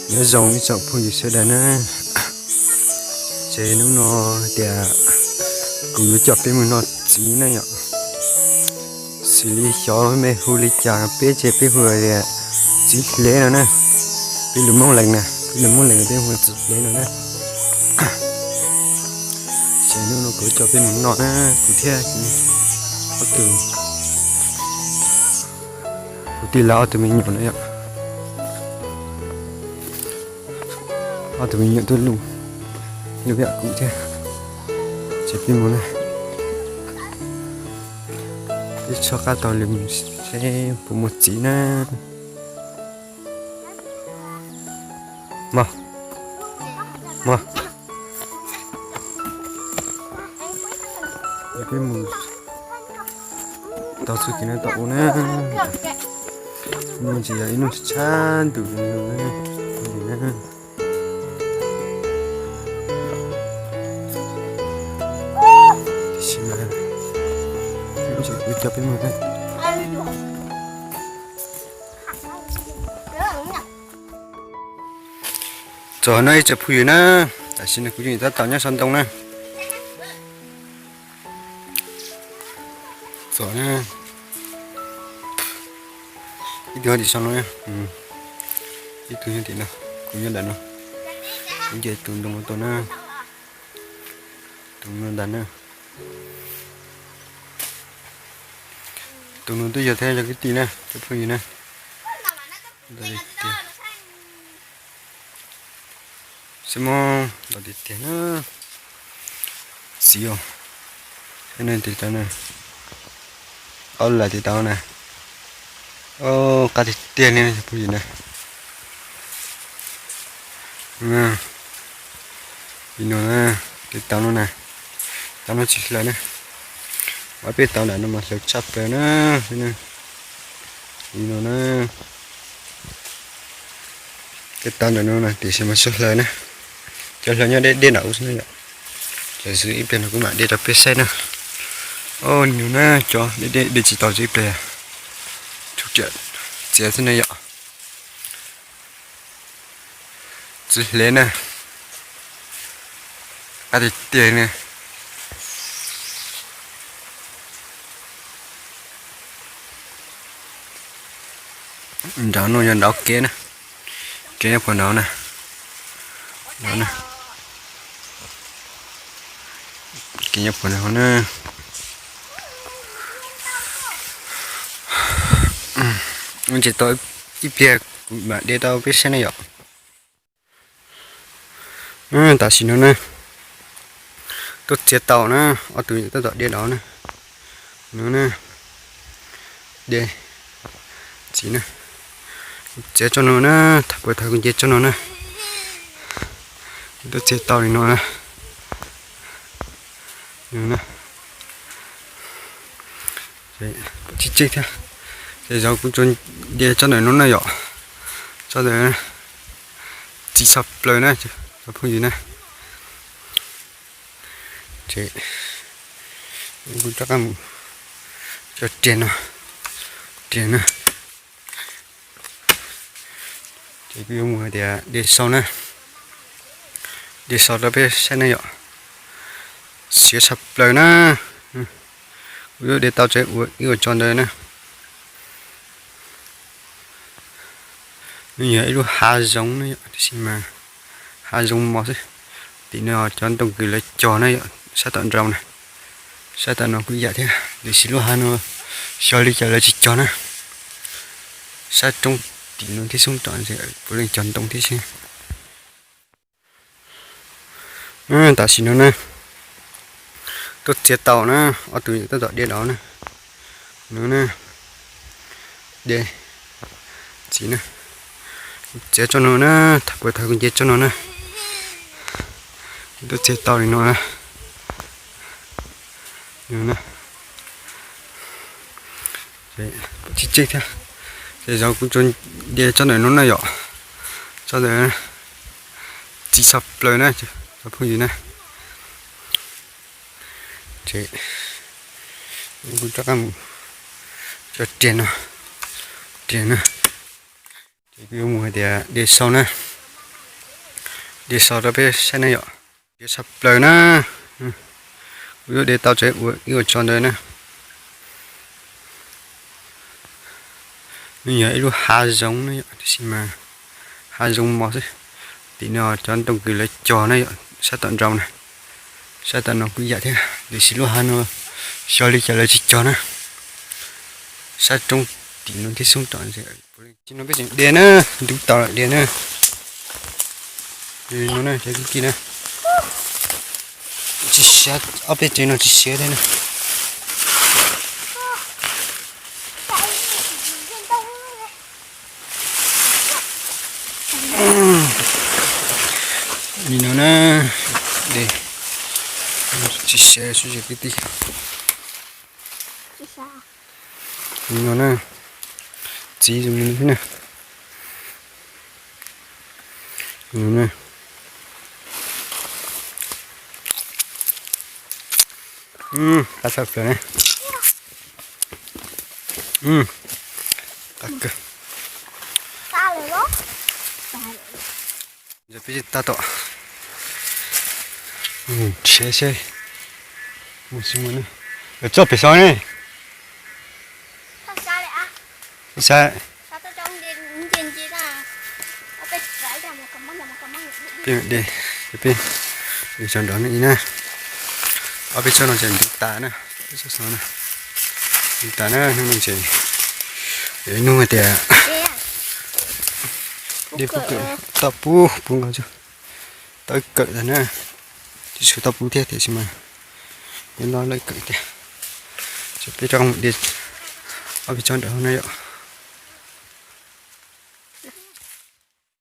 Nyob zoo ib tsoom phooj ywg sawv daws na, ces hnub no tias kuv yuav coj peb mus noj txiv na yom. Xws li xyov me hu li cas, peb ces peb hu tias txiv hle no na. Peb lus Moob Lees na, peb lus Moob Lees peb hu txiv hle no na. Ces hnub no kuv coj peb mus noj na, kuv thiab ob tug, kuv tij laug ob tug me nyuam na yom. Ob tug me nyuam tuaj lug, lug yam kuv thiab. Ces peb mus na, peb txhob qab tau lug seb puas muaj txiv na. Mog, mog. Peb mus tau txuj kev no tom ub na. Hnub no ces yog ib hnub tshab ntuj li na. Tiam sis mas kuv coj peb mus na. Txog no ib tsoom phooj ywg na, tam sim no kuv yeej tab tom nyob saum ntoo na. Txog na, ib tug nyob tim saum no, ib tug nyob tim no, kuv nyob ntawm no. Kuv nce tus ntoo no tuaj na, tus no ntag na. Tus no twb yog thiab yog kwv tij na, cov phooj ywg na. Xib mos los tiag tiag na. Txiv os, thiab neeg tis tau na, ob lawm tis tau na. Qab tiag tiag li cov phooj ywg na. Li no na, tis tau no na, tau no tsis hlaws na. Ob peb tau ntawm no mas hlaws tshaj plaws na. Li no na, peb tau ntawm no na tiam sis mas tsis hlaws na. Cov hlaws nyob deb deb nram ub xwb na yom. Lawv xwb, ib pliag no kuv mam de rau peb saib na. Li no na, cov deb deb de tsis tau, ib pliag tsuj riam txiav xwb na yom. Txiv hle na, qab tiag tiag na. Nraud no yog nraud kev na, kev nyob puag nraud na, nraud na, kev nyob puag nraud na. Ces tau ib pliag kuv mam de tau peb saib na yom. Tam sim no na, tuaj txiav tau na, ob tug tab tom de nraud na. No na, de txiv na, txiav tsob no na, thaum puag thaum kuv nce tsob no na, tuaj txiav tau li no na. Tsis tseg thiab, ces zaum kuv tsuas nce tsob ntawm no na yom, tsob ntawm txiv tshaj plaws na, cov phooj ywg na. Ces kuv rov qab mus cov riam no, riam na. Ces kuv yuav mus hais tias de sau na, de sau rau peb saib na yom. Siav tshaj plaws na. Kuv yuav de tau tsev ua ib ua tso ntawd na. Nws yog ib lub hav zoov na yom, tiam sis mas hav zoov mos xwb. Tim no cov ntoo kws lawv cog na yom, sab tom nraud na, sab tom no kuj yam thiab, tiam sis lub hav no xyov li cas lawv tsis cog na. Sab roob tim no thiab xub tom puav leej cog ntoo thiab xwb. Tam sim no na, tuaj txiav tau na, ob tug tab tom de nraud na. No na, de txiv na, txiav tsob no na, thaum puag thaum kuv nce tsob no na, tuaj txiav tau li no na. Tsis tseg thiab, ces zaum kuv tsuas de tsob ntawm no na yom, tsob ntawm txiv tshaj plaws na, cov phooj ywg na. Ces kuv rov qab mus cov riam no, riam na. Ces kuv yuav mus hais tias de sau na, De so rau peb saib na yom. Diav tshaj plaws na. Kuv yuav de tau tsev ua ib ua tso ntawd na. Nws yog ib lub hav zoov na yom, tiam sis mas hav zoov mos xwb. Tim no cov ntoo kws lawv cog na yom, sab tom nraud na, sab tom no kuj yam thiab, tiam sis lub hav no xyov li cas lawv tsis cog na. Sab roob tim no thiab xoob tom no peb tseem de na, ntub tau lawm de na. No na cov kwv tij na, tsis siav, ob peb tsev no tsis siav thiab na. Li no na, de, tsis siav sub ze kwv tij. Li no na, txiv zoo li no xwb na. Qab tshaj plaws na. Qab kawg. Peb tab tom nrhiav seb mus tsis mus na. Txoj pem xov ne. Saib, peb de, peb de tso nrov ne na. Ob peb tsob no ces ntub tas na, peb tsob xov na. Ntub tas na, hnub no ces nug tias de puv kawm, tau puv puv nkaus tso, tau kawm tas na. Tsis tshua tau puv thiab tiam sis mas peb lo lawm kawm tiag. Ces peb rov qab mus de ob peb tsob nram hauv na yom.